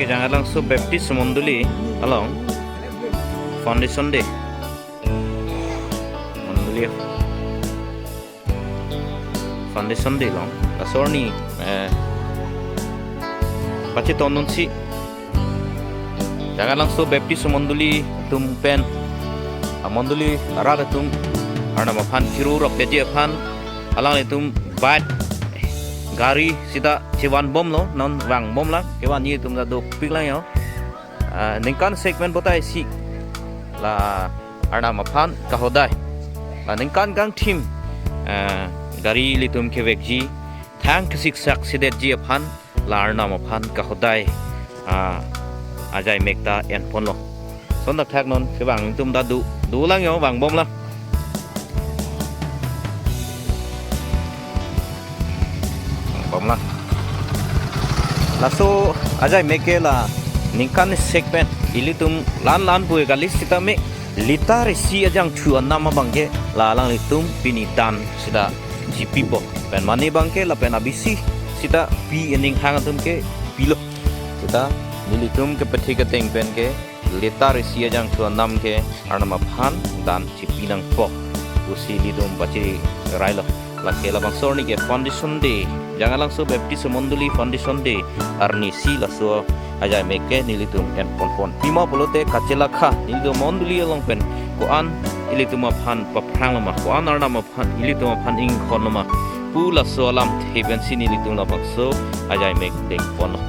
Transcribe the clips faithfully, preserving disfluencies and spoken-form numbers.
Jangalangso Baptist Mondoli along Foundation Day. Mondoli Foundation Day along. Laso arni, eh, pachetongdunsi Jangalangso Baptist Mondoli atum pen, amondoli arat atum Arnam aphan chiru rok keji aphan alanglitum bike gari sita chevanbomlo, non vangbomlang, kevan ilitum ta dopiklang yo. Ah, ningkan segment botai si la Arnam aphan kahodai. La ningkan kangthim, ah, gari ilitum kevekji, thang kesiksak sedetji aphan la Arnam aphan kahodai, ah, ajaimek ta enponlo. Sondak thak non kevang atum ta do, dolang yo, vangbomlang. Vangbomlang. Laso ajaimek ke la ningkan segment ilitum lan lan pu kali sitame litar isi ajangthu anam abangke la alanglitum pini dan sita chipipo. Pen mane abangke lapen abisi sita pi ening hang atum ke pilo. Sita nelitum kepethek ateng pen ke litar isi ajangthu anam ke Arnam aphan dan chipi nangpo pusi ilitum pacherailo. Lake labangso arni ke Foundation Day, Jangalangso Baptist Mondoli Foundation Day arni si laso ajaimek ke nelitum enponpon. Pima pulote kachelakha nelitum mondoli along pen ko-an ilitum aphan paphrang loma, ko-an Arnam aphan ilitum aphan ingkhon loma pu laso alamthe pensi nelitum labangso ajaimek dengponlo.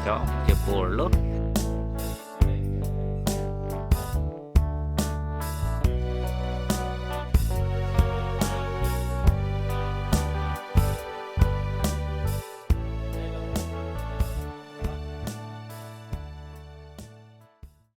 Cho, chepurlo.